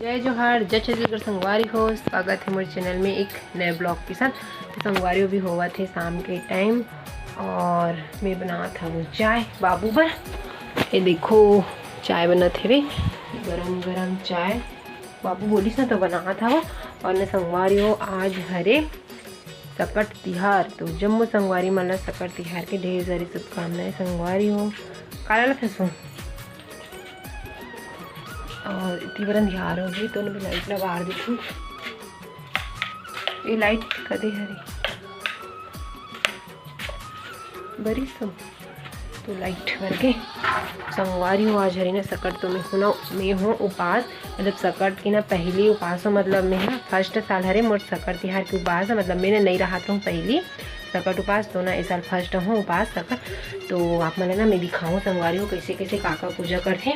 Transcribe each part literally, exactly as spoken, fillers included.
जय जोहार, जय छत्तीसगढ़ संगवारी हो, स्वागत हे मोर चैनल में एक नए ब्लॉग के साथ। तो संगवारी हो, अभी होवत हे शाम के टाइम और मैं बनात हूँ चाय बाबू बर। ये देखो, चाय बनत हवे, गरम गरम चाय। बाबू बोलिस ना तो बनात हवं। और न संगवारी हो, आज हरे सकट तिहार, तो जम्मो संगवारी मन ला सकट तिहार के ढेर सारी शुभकामनाएं संगवारी हो। काला ला फंसो और इतनी बड़ा अंधियार हो गई, तो मैं लाइट ला बार देती हूँ। ये लाइट कदे हरे बरिस हो तो लाइट बर के। संगवारी हो, आज हरे ना सकट, तो मैं हूँ ना, मैं हूँ उपास, मतलब सकट के ना पहली उपास हो, मतलब मैं ना फर्स्ट साल हरे मोर सकट तिहार के उपास है, मतलब मैं ना नहीं रहत हूँ पहली सकट उपास, तो ना इस साल फर्स्ट हूँ उपास सकट। तो आप मन ला ना मैं दिखाऊँ संगवारी हो, कैसे कैसे का का पूजा करथे।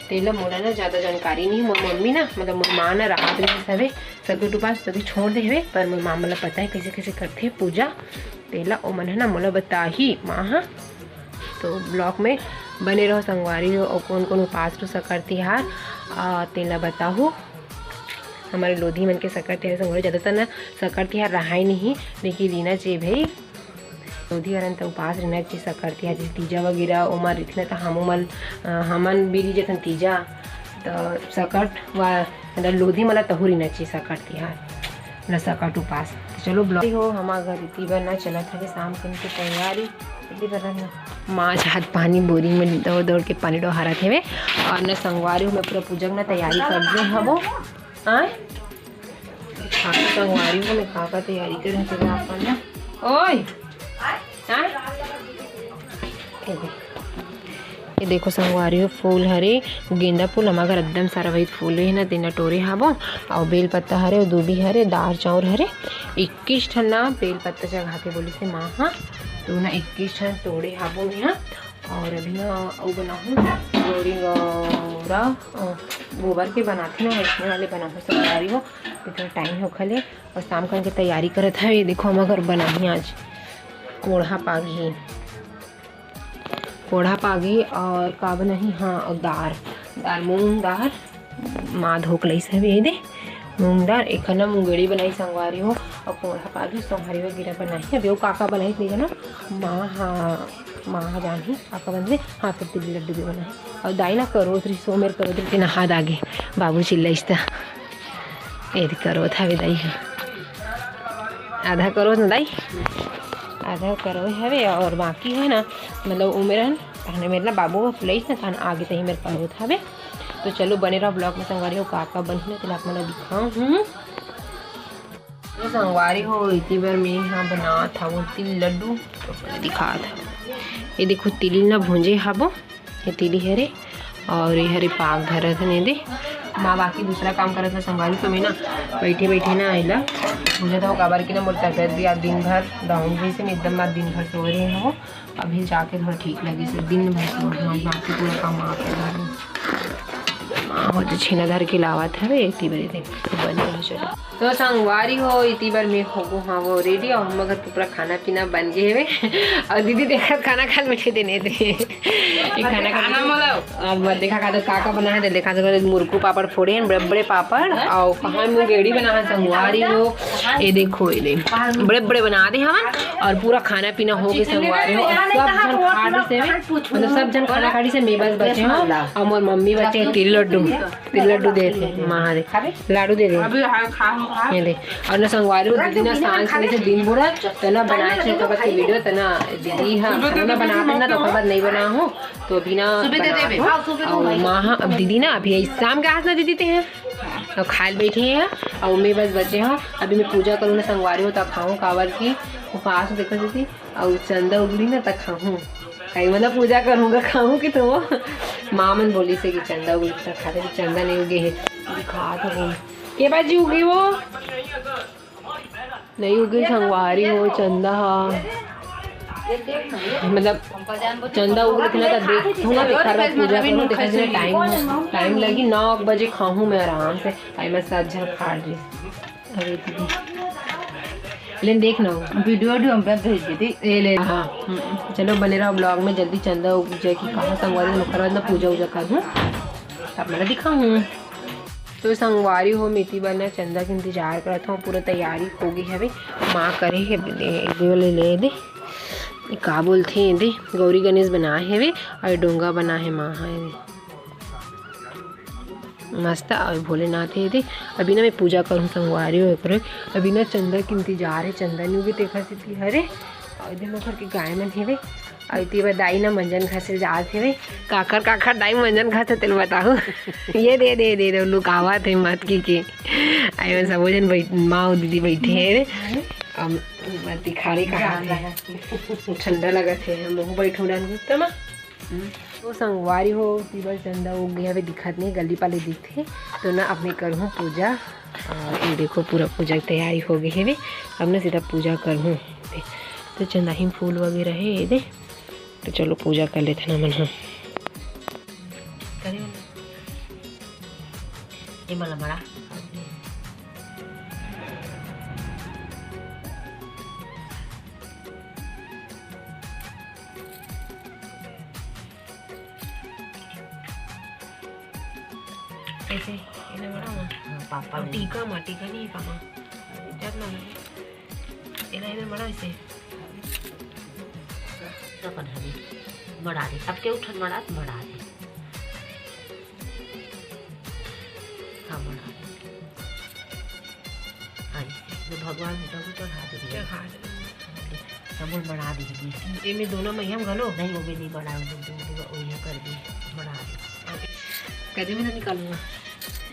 तेला मोला ना ज़्यादा जानकारी नहीं, मोर मम्मी ना, मतलब मोर माँ ना रहत रहिस हवे सकट उपास, तभी छोड़ दे हवे, पर मोर माँ मन ला पता है कैसे कैसे करथे पूजा। तेला ओमन ह ना मोला बताही माँ ह। तो ब्लॉग में बने रहो संगवारी हो, और कौन कौन उपास रहो सकट तिहार, आ, तेला बताहू। हमारे लोधी मन के सकट तिहार संगवारी, ज़्यादातर ना सकट तिहार रहाय नहीं, लेकिन रीना चाहिए भाई, लोधी हरन त उपास रहना चाहिए सकट तिहार। जैसे तीजा वगैरह ओमा रिथना त हमू मन, अ, हमन भी रही जथन तीजा, त सकट वा मतलब लोधी मला तहू रहिना चाहिए सकट तिहार, मतलब सकट उपास। तो चलो ब्लॉग हो, हमार घर इतनी बार ना चलत हवे शाम के उनकी तैयारी। इतनी बार ना माँ हाथ पानी बोरी में दौड़ दौड़ के पानी डोहारत हवे। और न संगवारी हो, मैं पूरा पूजा के ना तैयारी कर दे हवो। आय? हाँ, संगवारी हो, मैं का का तैयारी करे हूँ, तेला आप मन ना। ओए! आय? ये दे-, ये देखो संगवारी हो, फूल हरे, गेंदा फूल, हमार घर एकदम सारा वही फूल है ना, तेना टोरे हाबो, और बेल पत्ता हरे, और दूबी हरे, दार चाउर हरे, इक्कीस ठन ना बेल पत्ता चघा के बोलिस हे माँ ह, तो ना इक्कीस ठन तोड़े हाबो मैं ह। और अभी ना वो बनाहूँ गौरी गौरा, अ, गोबर के बनाथे ना, वैसने वाले बनाहूँ संगवारी हो, इतना टाइम हो खले। और शाम के तैयारी करत है। ये देखो, हम अगर बनाही आज कोढ़ा पागी, कोढ़ा पागी और का बनाही, हाँ, और दार, दार, मूंग दार, माँ धोक लइस हवे, ये दे, मूंग दार, एक ना मुंगेड़ी बनाही संगवारी हो, और कोढ़ा पागी, सोहारी वगैरह बनाही। अभी वो का का बनाही नहीं जाना, माँ, हाँ, माँ ह जानही, का का बनथे, हाँ, फिर तिल्ली लड्डू भी बनाही। और दाई ना करोत रही, सोमेर करोत रही, नहा दागे, बाबू चिल्लाइस त। एदे करोत हवे दाई ह। आधा करोत न दाई, आधा करोत हवे और बाकी है ना, मतलब उमेर हन, तहने मेर ना बाबू ह फुलाइस ना, तहन आगे तही मेर करोत हवे। तो चलो बने रहो ब्लॉग में संगवारी हो, का का बनही ना, तेला आप मन ला दिखाऊँ हूँ। तो संगवारी हो, इतनी बार मैं यहाँ बनात हवो तिल लड्डू, तो पहले दिखात हवो। ये देखो तिल ना भूंजे हबो, ये तिली हरे और ये हरे पाक धरत हन एदे। माँ बाकी दूसरा काम करत हे संगवारी, तो मैं ना बैठे बैठे ना एला बुझत हवं, काबर कि ना मोर तबियत भी आज दिन भर डाउन रहिस हे, मैं एकदम आज दिन भर सोए रहे हवं। अभी जाके थोड़ा ठीक लगिस हे, दिन भर सोए हवं, बाकी पूरा काम आप कर रहे। माँ हो जो छेना धर के लावत हवे, इतनी बड़ी दिन तो बन रहो चलो। तो संगवारी हो, इतनी बार मैं होगो हाँ वो रेडी और हम अगर पूरा खाना पीना बन गए हवे। और दीदी देखा खाना खा बैठे देने दे। ये खाना खा खाना मतलब अब देखा का तो का का बना है, देखा तो मुरकू पापड़ फोड़े हैं, बड़े बड़े पापड़, और कहाँ मुंगेड़ी बना है संगवारी हो। ये देखो, ये दे बड़े बड़े बना दे हमन। और पूरा खाना पीना हो गए संगवारी हो, और सब जन खा रहे से, मतलब सब जन खाना खा रहे से, मैं बस बचे हूँ और मोर मम्मी बचे हैं तिल लड्डू। तिल लड्डू देत हे माँ ह दे, लाडू दे दे। अभी हाँ, खा, खा। ये दे। और ना संगवारी हो, दीदी ना सांझ से दिन बोरा, तना बनाए थे, तो बस वीडियो तना दीदी हाँ, खाना बनाते ना, तो खबर नहीं बना हूँ, तो अभी ना सुबह दे बना देबे। हूँ। हाँ, सुबह और दे माँ हाँ, अब दीदी ना अभी शाम के आज ना दीदी ते हैं, और खाए बैठे हैं, और मैं बस बचे हूँ, अभी मैं पूजा करूँ ना संगवारी हो, तब खाऊँ, काबर की उपास देखो दीदी, और चंदा उगली ना, तब खाऊँ। कहीं मतलब पूजा करूँगा, खाऊँ कि तो माँ मन बोली से कि चंदा उगली तक खाते, कि चंदा नहीं उगे है, खा तो बोल। के बाजी उगी वो? नहीं उगी संगवारी हो, चंदा हा। मतलब चंदा उगली थी ना, तब देख, थोड़ा देखा रहा, पूजा करूँ, देखा टाइम, टाइम लगी, नौ बजे खाऊँ मैं आराम से। आई मैं सात झन खा रही। अरे दीदी, लेन देख ना हो। वीडियो, वीडियो हम पे भेज देती। ए ले, हाँ, हम्म, चलो बने रहो ब्लॉग में, जल्दी चंदा उग जाए कि कहाँ संगवारी में ओकर बाद ना पूजा उजा कर दूँ, तब मैं दिखाऊँ। तो संगवारी हो, मैं एती बर ना चंदा के इंतजार करत हूँ। पूरा तैयारी हो गई हवे, माँ करे हे दे, दे वाले ले दे, का बोलथे दे, गौरी गणेश बनाए हवे और डोंगा बनाए हे माँ ह दे। मस्त और भोलेनाथ हे दे। अभी ना मैं पूजा करूँ संगवारी हो एकरो। अभी ना चंदा के इंतजार है, चंदा न्यू भी देखा सीती हरे। और दे मोर घर के गाय मन हेवे। अउ एती बर दाई ना मंजन घासे जात हेवे। काखर काखर दाई मंजन घासे तेल बताहू। ये दे, दे, दे, दे, लुकावत हे मत की के। आई मन सबो जन बैठ, माँ अउ दीदी बैठे हे रे। अब मत दिखारी कहा थे। ठंडा लगत हे, हम लोग बैठो डाल गुप्ता मा। तो संगवारी हो, एती बर चंदा उग गया हवे, दिखत नहीं, गली पाले दिखथे। तो ना अब मैं करहूँ पूजा। और ये देखो पूरा पूजा की तैयारी हो गई हवे। अब ना सीधा पूजा करहूँ। तो चंदा ही फूल वगैरह है ये दे। तो चलो पूजा कर लेते ना मन ह। ये मला बड़ा। कैसे? इन्हें बड़ा हुआ? हाँ, पापा और ने। टीका मा, टीका नहीं है पापा। जब ना लगे। इन्हें, इन्हें बड़ा इसे। तो कौन है? मड़ा दे। अब के उठन मड़ा, मड़ा दे। हाँ, मड़ा दे। हाँ, ये भगवान होता तो चढ़ा दे। चढ़ा दे। सब बना दी है। एमे दोनों में हम घलो। नहीं, वो भी नहीं बना, वो दो, दो, वो ये कर दी, बना दी। कदे में ना निकालूंगा।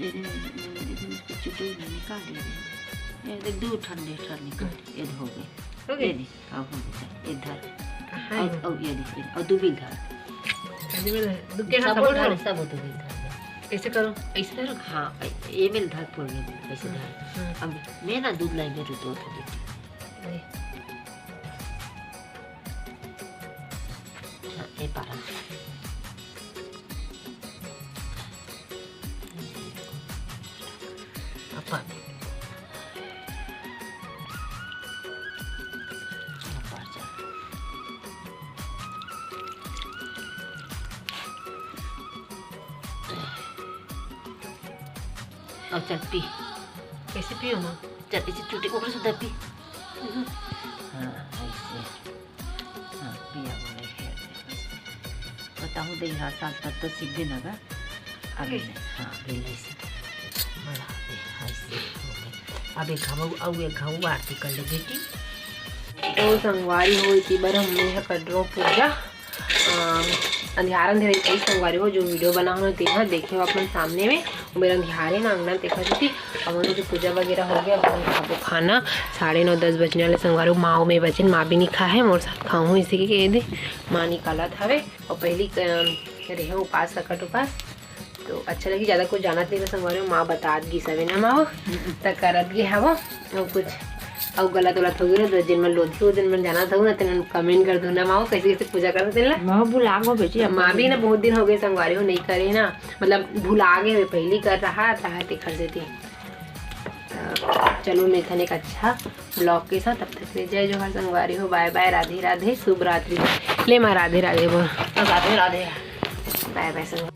ये, ये, ये, ये, इसको चुटकी में निकाल दे। ये देख, दो ठंडे ठंड निकाल, ये हो गए। हो गए? ये दे, हाँ, हो गए, ये धर। हाँ, और, हो। और ये दे, और दो बिल धर। कदे में ना, दो के सब हाथ बोल पकड़ो। धर, सब दो बिल धर। ऐसे करो, ऐसे धरो। हाँ, ये मिल धर, पूर्ण मिल, ऐसे धर। हम्म। अब मैं ना दूध लाई, मेरे दो थोड़ी। अरे। हाँ, ये पारा। अपन। अपन। अब चल पी। कैसे पियो माँ? चल, इसे चुटी ओकरे से पी। हाँ, ऐसे। हाँ, पिया बोले है। बताऊँ दे, हर साल तक तो सीख देना गा। अभी अरे। नहीं। हाँ, अभी नहीं सीख। बड़ा अभी, हाँ, सीख हो गए। अब एक घाव, अब एक घाव आरती कर ले बेटी। तो संगवारी हो, एती बर हम ये कर रहे पूजा। अम, अंधियार अंधियार कई संगवारी हो, जो वीडियो बना हो तेहा देखे हो अपन सामने में, वो मेरा अंधियार है ना, अंगना देखा थी। अब हम जो पूजा वगैरह हो गया, अब हम खाबो खाना। साढ़े नौ, दस बजने वाले संगवारी हो, माँ में बचन, माँ भी नहीं खा है, मोर साथ खाऊँ इसी के दे, माँ निकालत हवे। और पहली क-, रहे उपास, सकट उपास, तो अच्छा लगी, ज़्यादा कुछ जानत नहीं था संगवारी हो, माँ बतात गी सवे ना माँ हो, त करत गे हवो, और कुछ, और गलत उलत हो गई ना, तो जिन मन लोधी हो, जिन मन जानत हो ना, तेन comment कर दो ना माँ हो, कैसे कैसे पूजा करते तेन ला। मैं भुला गो बेटी, अब माँ भी ना बहुत दिन हो गए संगवारी हो, नहीं करे ना, मतलब भुला गए हुए, पहली कर रहा था, तेखर से थी। तो चलो, मिलते हैं एक अच्छा vlog के साथ, तब तक के लिए जय जोहार संगवारी हो, bye bye, राधे राधे, शुभ रात्रि। ले माँ, राधे राधे बोल। राधे राधे। Bye bye संगवारी।